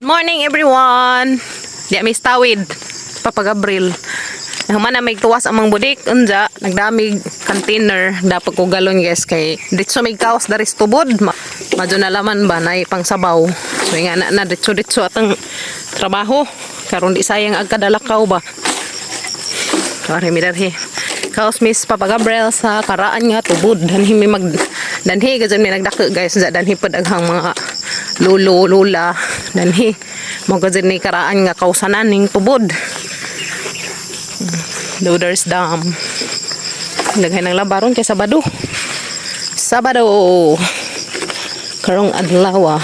Morning, everyone! Di mi tawid. Papa Gabriel. Nahuman na may tuwas amang budik unja nagdamig container dapat ko galon, guys, kay ditso may kaos daris tubod madyo na laman ba nay pang sabaw. So nga na, na ditso ditso atang trabaho karon, di sayang ag kadalakaw ba. Kare mi darhi. Kaos Miss Papa Gabriel sa karaan nga tubod. Danhi mi mag danhi gazon mi nagdako, guys. Sa danhi pud aghang mga lolo lola danhi. Mo gazon ni karaan nga kausanan ning tubod. Loaders Dam. Daghay ng labaron kay Sabado. Sabado. Karong adlaw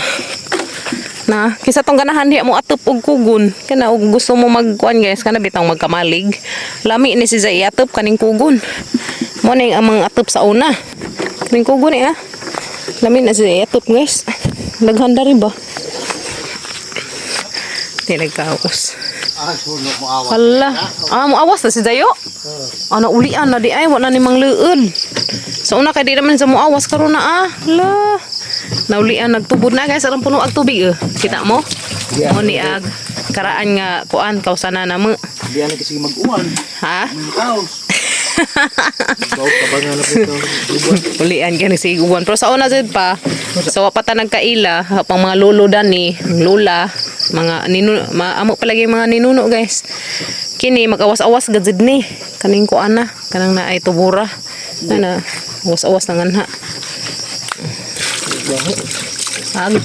na kisa tong ganahan diha mo atop og kugon kana og gusto mo magkuan, guys, kana bitang magkamalig, lami ni si Zay atop kaning kugon mo ning amang atop sa una kaning kugon eh, ah. Lami na si Zay atop, guys. Daghan dari ba di nagkaos. Ah, sunog mo awas. Hala, ah, mo awas na si Dayo. Ano ulian na di ay wala ni mang luod. Sa una kay di naman sa mo awas, karon na ah. Hala. Naulian nagtubod na, guys, aron puno ang tubig eh. Kita mo? Mo ni ag karaan nga kuan kausana na mo. Hindi na kasi mag-uwan. Ha? May kaos. Baw ka ba nga na po ito? Ulian kani si uwan. Pero sa una jud pa, so wa pa ta nagkaila, pang mga lolo dani, lola, mga ninuno, maamo palagi mga ninuno, guys. Kini mag-awas-awas gud jud ni. Kaning kuan na, kanang naay tubura. Na na, awas-awas na nganha. Ag.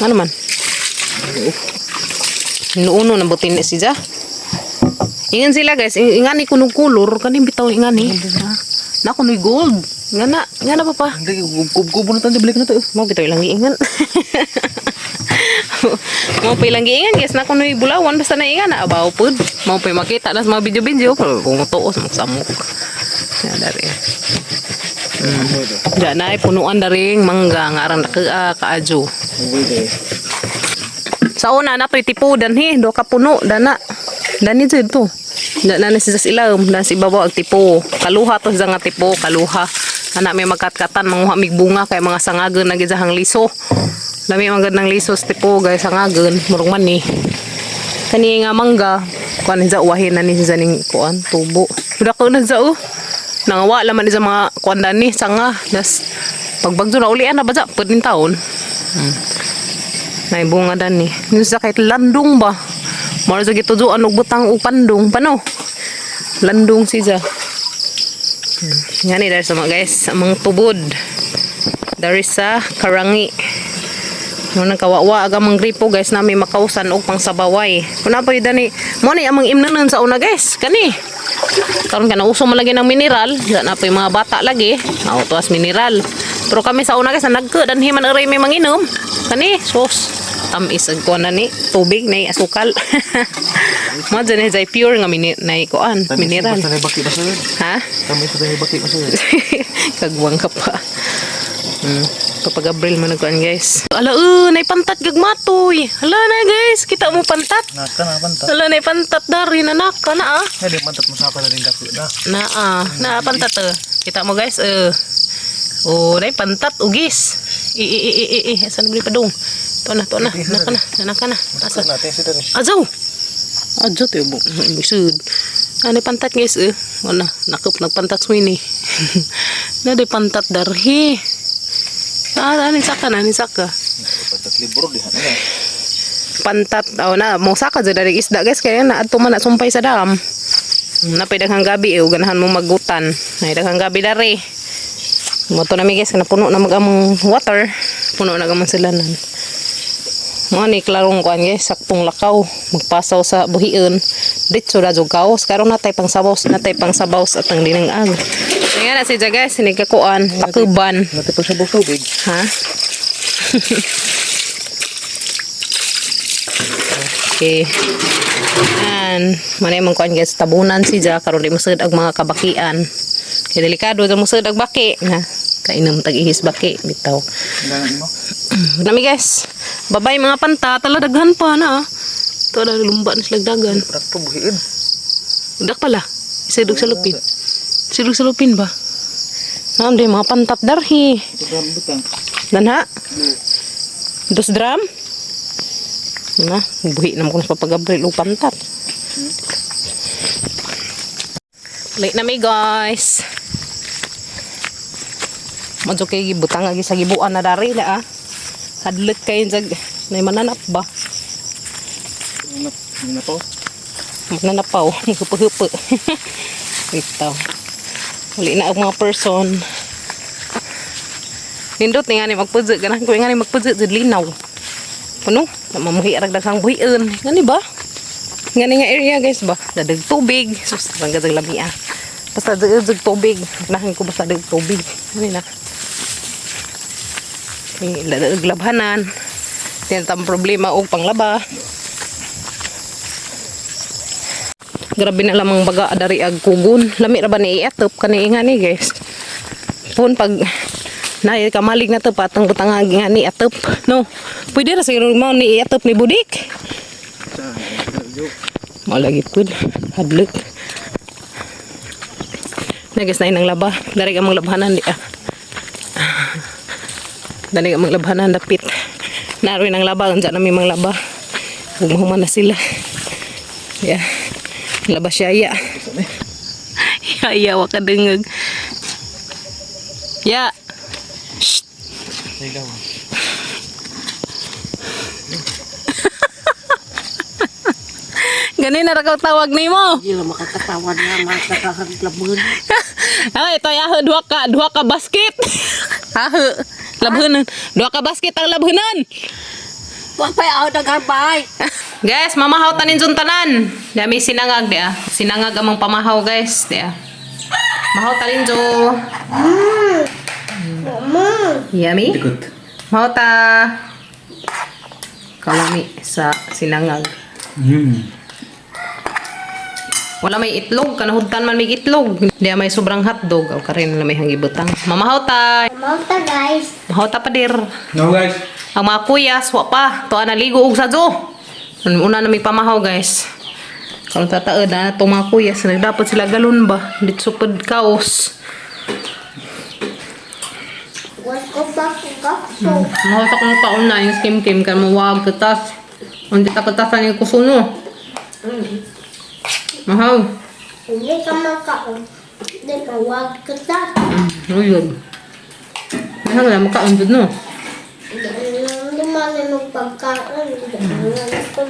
Ano man? Inuuno na butin ni siya. Ingan sila, guys, ingani kuno kulor kaning bitaw ingani. Na kunoy gold. Nga na pa. Hindi, kub-kubo na tayo, balik na tayo. Mo bitaw ilang giingan. Mo pa ilang giingan, guys, na kunoy bulawan basta na ingan na abaw pud. Mo pa makita na sa mga video-video pero kung tuos mo samok. Ya dari. Diyan na ay punuan daring mangga nga aran ka kaadyo. Sa una na to'y tipo danhi do ka puno dana. Dani jud to. Da na na siya sa ilawom dan sa ibabaw ang tipo. Kaluha to siya nga tipo, kaluha. Ana may magkatkatan manguha mig bunga kay mga sangagon na gid hang liso. Lami man gud ng liso sa tipo, guys, sangagon murong man ni. Kani nga mangga kuan sa uwahin na ni siya ning kuan tubo. Dako na siya oh. Nangawa laman ni sa mga kuan dani sanga das pagbagyo na ulian na ba sa pud ning taon. Nay bunga dani. Yung sa kahit landong ba. Mara sa gitujuan og butang og pandong pano. Landong siya. Ngani dari sa mga guys, amang tubod. Dari sa Karangi. Mo nang kawawa aga mang gripo, guys, nami makausan og pangsabaway. Kuna pa dani mo ni amang imnanon sa una, guys. Kani. Karon ka nauso man lagi ng mineral, di na pa yung mga bata lagi. Aw tuas mineral. Pero kami sa una, guys, nagko danhi man aray may manginom. Kani sos tamis ag kuan na ni tubig na asukal. Mo dyan ni pure nga mini na kuan mineral. Basta na baki ba sa'yo? Ha? Kami sa tayo baki ba sa'yo? Kagwang ka pa. Kapag Abril man nagkuan, guys. Ala, nay pantat gagmatoy. Ala na, guys, kita mo pantat. Naka na, pantat. Ala nay pantat dari nanak ka na ah. Hindi, pantat mo sa na rin dako na. Na ah, na pantat eh. Kita mo, guys eh. Oh, nay pantat ugis. I i i i i, asa na pa dong? To na, to na. Naka na, naka na. Asa? Natin si Dere. Ajaw. Ajaw to yung sud. Ano pantat, guys eh. Wala, nakup nagpantat swini. Na di pantat darhi. Ah, ani saka na, ani saka. Pantat libro di na. Pantat, oh na, mo saka jud dari isda, guys, kaya na adto man na sumpay sa dam. Napay daghang gabi eh, ganahan mo magutan. Nay daghang gabi dari. Mo to na mi, guys, na puno na mag among water. Puno na gamon sila nan. Mo ni klarong kuan, guys, saktong lakaw, magpasaw sa buhion. Ditso ra jud kaos karon natay pang sabaw, natay pang sabaw sa atang dinangag. So nga na siya, guys, sinigkakuan, takuban. Natin pa sa tubig. Ha? Okay. An, manay mong kuan, guys, tabunan siya karon di mosud ang mga kabakian. Kay delikado sa mosud ang baki. Na, kainom tag ihis baki bitaw. Ganun mo. Nami, guys. Babay mga panta, tala daghan pa na. Ah. Ito na lumba na sila dagan. Prakto buhiin. Udak pala. Sidog sa lupin. Sidog sa lupin ba? Naam di mga pantat darhi. Ito drum butang. Danha? Dos drum? Na, buhi naman ko sa Papa Gabriel og pantat. Late na mi, guys. Madyo kay gibutang agi sa gibuan na dari na ah. Hadlok kayo jag nay mananap ba? Ano na po? Mananapaw, hupa-hupa. Ito. Uli na ang mga person. Nindot ni nga ni magpudyo, ganahan ko nga ni magpudyo, jud linaw. Ano? Namamuhi arag daghang buhian. Ngani ba? Ngani nga area, guys, ba? Dadag tubig. Sus, ang gadag lami ah. Basta dadag tubig. Ganahan ko basta dadag tubig. Ngani na. May dadag labhanan. Tinatang problema og panglaba. Grabe na lamang baga dari ag kugon. Lami ra ba ni iatop kani nga ni, guys. Pun pag na kamalig na to patang butang nga ni atop. No. Pwede ra siguro mo ni iatop ni Budik. Mao lagi pud hadlok. Na guys, na inang laba. Dari ka mong labhanan di ah. Dali ka mong labhanan dapit. Naroy nang laba, unsa na mi mang laba. Ug mahuman na sila. Yeah. Laba siya ya. Ya ya wa kadungog. Ya. Shh. Ganin na ra ka tawag nimo. Hindi lang makakatawan nga, makakakaglabon. Ay, ito ay aho, duha ka basket. Aho, labhanan. Duha ka basket ang labhanan. Wapay ako naghambay. Guys, mamahaw tanin dun tanan. Di may sinangag di ah. Sinangag among pamahaw, guys. Di ah. Mahaw tanin jo. Yummy? Good. Mahaw ta. Kalami sa sinangag. Wala may itlog, kanahudtan man may itlog. Di ah, may sobrang hotdog. O karin na may hangibutang. Mamahaw ta. Malta, guys. Mahaw ta pa dir. No, guys. Ang mga kuya, swa pa. Tuwa na ligo og sadyo. Una na may pamahaw, guys. Karon tataod na itong mga kuya. So, dapat sila galon ba? Dito pud kaos. Was ko pa ko. Mahaw sa kong taon na yung skim kim kay mawag katas. Hindi ta katasan yung kusuno. Mahaw. Hindi ka makaon. Hindi mawag kita. Ayun. Mahaw na makaon jud no. Hindi man mo pagkaon. Hindi ko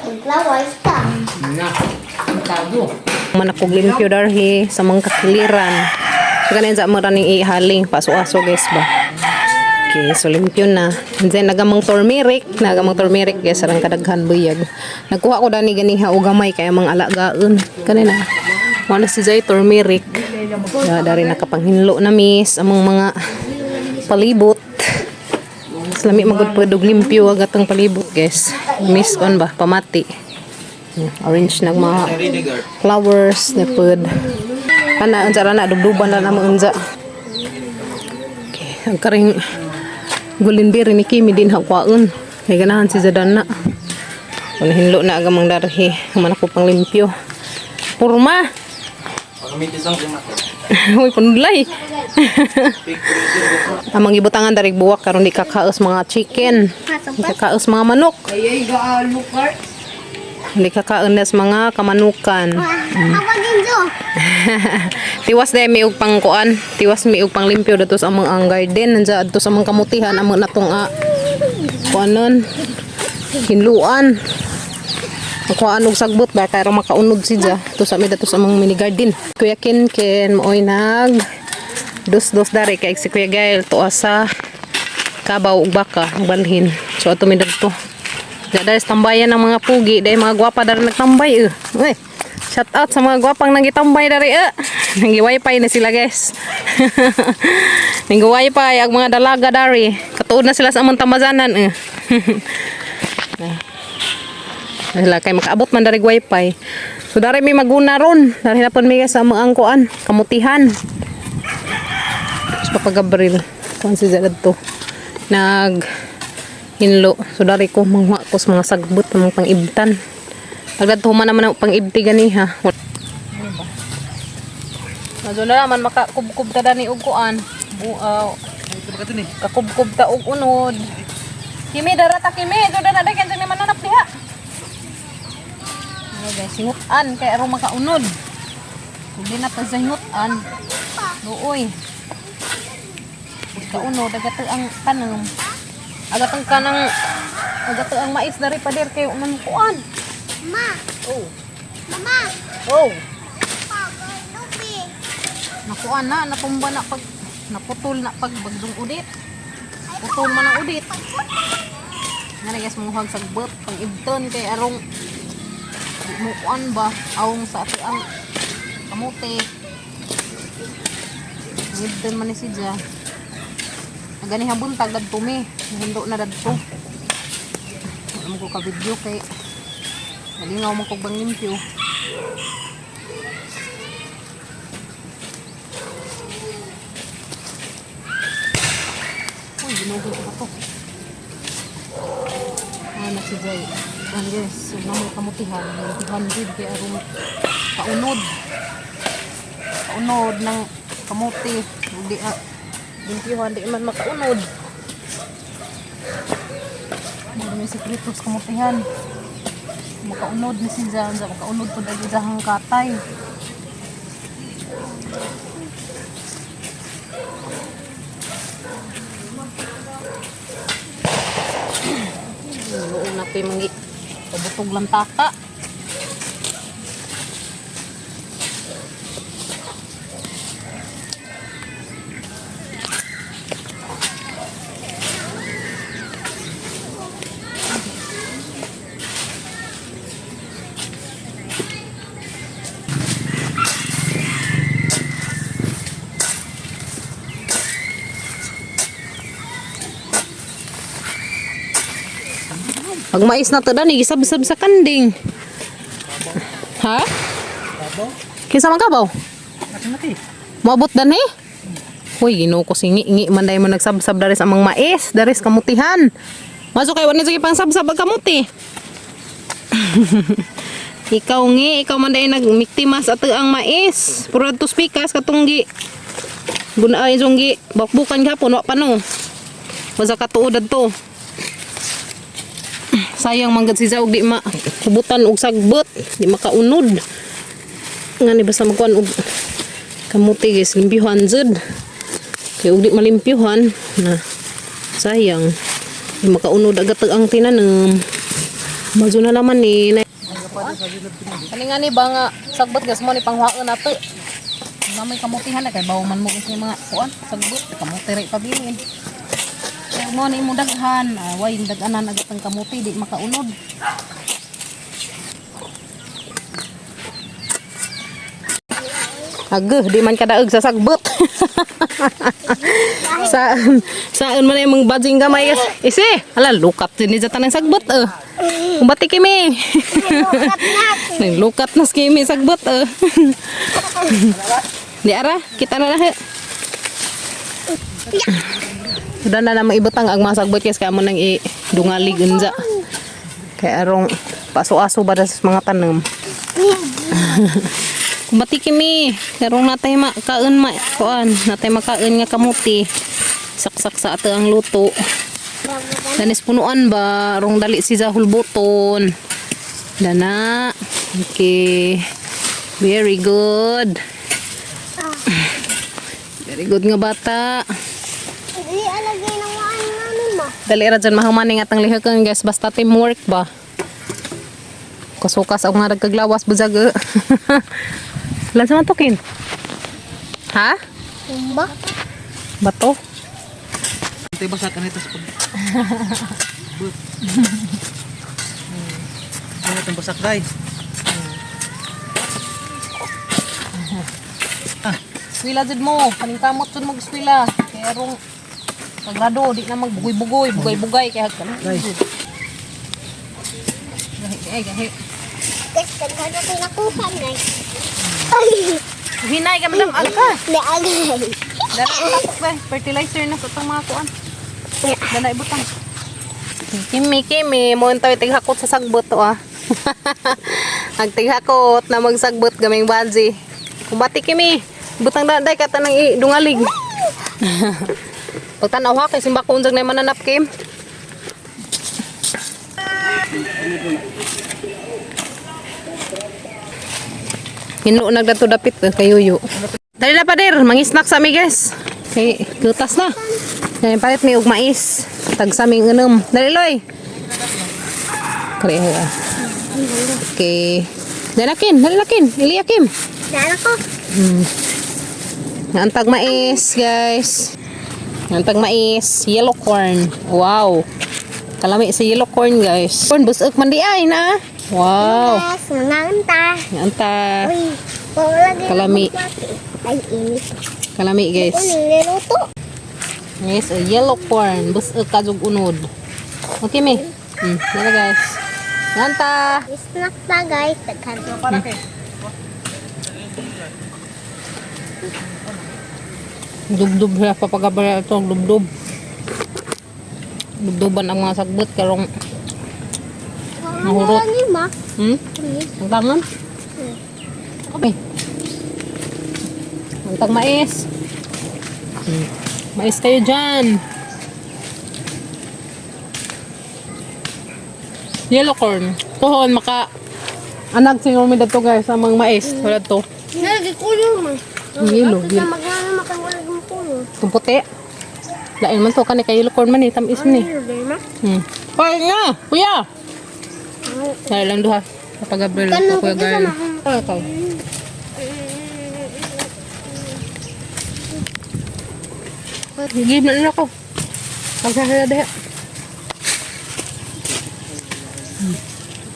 maglaway ka. Na. Tado. Manakog limpyo darhi sa mga kakiliran. So kanin sa mga raning ihaling paso-aso, guys, ba. Okay, so limpyo na. And then nagamang turmeric, nagamang turmeric, guys, sarang kadaghan buyag. Nagkuha ko dani ganiha og gamay kay mga alagaon. Kanina. Wala si Zay turmeric. Ya, dari nakapanghinlo na miss among mga palibot. Mas lami magud pud og limpyo ag atong palibot, guys. Miss kon ba pamati. Orange nag mga flowers na pud. Kana unsa ra na dubduban na namo unsa. Okay, ang karing gulinbiri ni Kimi din hakwaon. Kay ganahan si Zadan na. Kung hinlo na agamang darhi, human ako pang limpyo. Purma! Uy, panudlay. Amang ibutangan darig buwak karon di kakaos mga chicken. Di kakaos mga manok. Di kakaon nas mga kamanukan. Ako din do. Tiwas na mi og pangkuan, tiwas mi og panglimpyo dato sa among ang garden, nandiya adto sa among kamutihan among natong kuanon hinluan. Kuan og sagbot ba kay ra makaunod siya to sa mi dato sa among mini garden. Kuya Ken Ken mooy nag dos dos dari kay si Kuya Gael tuwa sa kabaw ug baka balhin. So ato mi dadto. Diya dahil sa tambayan ng mga pugi, dahil mga gwapa dari nagtambay eh. Uy, shout out sa mga gwapang nagitambay dari eh. Nagi-wifi na sila, guys. Nagi-wifi ang mga dalaga dari. Katuod na sila sa among tamazanan eh. Sila kay makaabot man dari wifi. So dari may maguna ron. Dari na pud mi, guys, sa among angkuan, kamutihan. Sa Papa Gabriel. Kuan si Zalad to. Nag hinlo. So dari ko manghuwa ko sa mga sagbot ng mga pangibtan. Pagdadto man naman ang pangibti gani ha. Madyo na naman makakubkub ta dani og kuan. Buaw. Kakubkub ta og unod. Kimi dara ta kimi, do na dai kansa ni mananap. Singutan kay aron makaunod. Hindi na ta sa hingutan. Luoy. Kaunod agato ang tanom. Agatong kanang agato ang mais dari pader kay man kuan. Ma! Oh. Mama! Oh. Pagod, lupi. Nakuan na, natumba na pag naputol na pag bagdong udit. Putol man ang udit. Nga na guys, muhag sagbot pang ibton kay arong di mo kuan ba awong sa ato ang kamote. Ibton man ni si Ja. Gani buntag dadto mi, hindo na dadto. Wala mo ko ka video kay malingaw mo kog bang limpyo. Uy, ginugol ko to. Ano si Jay? Ano guys, so na may kamutihan. 100 kay arong kaunod. Kaunod ng kamuti. Hindi ah, limpyuhan, di man makaunod. Ano may sekreto sa kamutihan. Makaunod ni si Jay. Makaunod po dahil sa katay. Noon na po yung mga pabutog lang taka. Pag mais na to dani, gisab-sab sa kanding. Ha? Kabaw? Kinsa man kabaw? Ati. Moabot dan eh. Uy, Ginoo ko singi ngi man dai mo nagsabsab dari sa amang mais, dari sa kamutihan. Masuk kay wala sige pang sabsab ang kamuti. Ikaw ngi, ikaw man dai nagmiktimas ato ang mais. Puro adto spikas katong gi gunaay jong gi bakbukan gihapon wa pa no. Wasa katuod adto. Sayang man gud si Zaw di ma kubutan og sagbot, di makaunod. Nga ni basta magkuan og kamuti guys, limpyuhan jud. Kay og di malimpyuhan na sayang di makaunod agad ang tinanom. Mazo na naman ni. Kani nga ni ba nga sagbot guys mo ni panghuaon nato. Na may kamutihan na kay bawo man mo kasi mga kuan sagbot kamuti ra pabilin. Kaya mo ni mo daghan, way daganan agad ang kamuti di makaunod. Agh, di man kadaog sa sagbot. Saan saan man imong badging gamay guys. Isi, hala lukat din ni tanang sagbot eh. Kumbati kimi. Lukat na. Naglukat na si kimi sagbot eh. Di ara, kita na lahat. Udah na naman ibutang ang mga sagbot guys kaya mo nang i-dungalig unja. Kaya arong paso-aso ba sa mga tanom. Kumbati kimi, karong natay makaon ma kuan, natay makaon nga kamuti. Saksak sa ato ang luto. Danis punuan ba rong dali si Zahul buton. Dana. Okay. Very good. Very good nga bata. Hindi alagay ng waan namin mo. Dali ra dyan mahumaning atang lihakan guys basta teamwork ba. Kasukas ako nga nagkaglawas bujag. Eh. Lan sa matukin? Ha? Tumba? Bato? Antay basa kanito sa pag. But. Ano itong basak day? Swila jud mo, paningkamot jud mo swila. Kaya rong sagrado di na magbugoy-bugoy, bugay-bugay kay hagkan. Day. Gahi gahi gahi. Guys, daghan na tayo nakuha, guys. Ay! Hinay ka madam agka. Naagay. Dala tapos ba fertilizer na sa itong mga kuan. Dala ibutang. Kimi kimi mo tayo tighakot sa sagbot to ah. Agtighakot na magsagbot gaming banji. Kumbati kimi. Butang daday ka tanang idungalig. Pagtanaw ha kay simba ko unsag na mananap kim. Hino nagdato dapit kayuyo. Dali na pader, mangisnak sa mi guys. Kay kutas na. Yan palit mi og mais. Tag sa ming unom. Dali loy. Kare. Okay. Dali lakin, dali lakin. Iliakim. Dala ko. Ngantag mais, guys. Ngantag mais, yellow corn. Wow. Kalami sa yellow corn, guys. Corn busok man di ay na. Wow. Yes, mananta. Nganta. Uy, wala lagi. Kalami. Ay, init. Kalami, guys. Ano niluto? Guys, a yellow corn. Busok ka jug unod. Okay, me. Dala, guys. Nganta. Snack ta guys. Daghan. Dubdub siya papagabala ito. Dubdub. Dubduban ang mga sagbot karong Nahurot. Ano ni ma? Ang tangan. Okay. Ang tag mais. Mais kayo dyan. Yellow corn. Tuhon, maka... Anak, siguro may dato guys, ang mga mais. Wala to. Lagi kulo man. Yellow, Sa yellow. magana makawala ng kulo. Itong puti. Lain man to, kani kay yellow corn man eh. Tamis man eh. Ano din ma? Ay nga! Kuya! Dahil lang duha. Papa Gabriel, Ganun Kuya ko Gael. sa Ay, ikaw. Give na nila ko. Pagsasaya diha.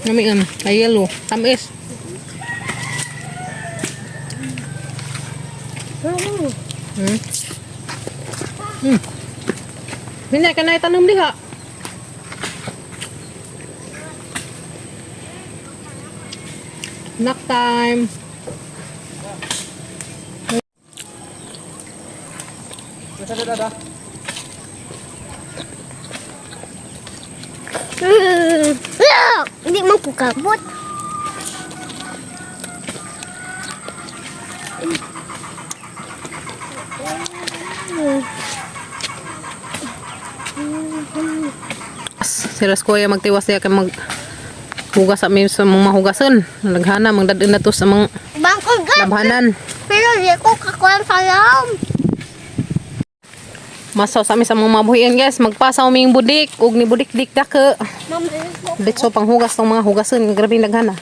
Nami ay yellow. Tamis. Hindi ka na itanom diha. Knock time. Ah! Hindi man ko kabot. Si Raskuya magtiwas siya kay mag hugas sa sa mga mahugasan. Naghana magdadun na to sa mga Bangkod ka. labhanan. Pero di ko kakuan sa loob. Masaw sa amin sa mga mabuhian guys, magpasa uming budik ug ni budik dik dako. Ditso panghugas ng mga hugasan, grabe naghana.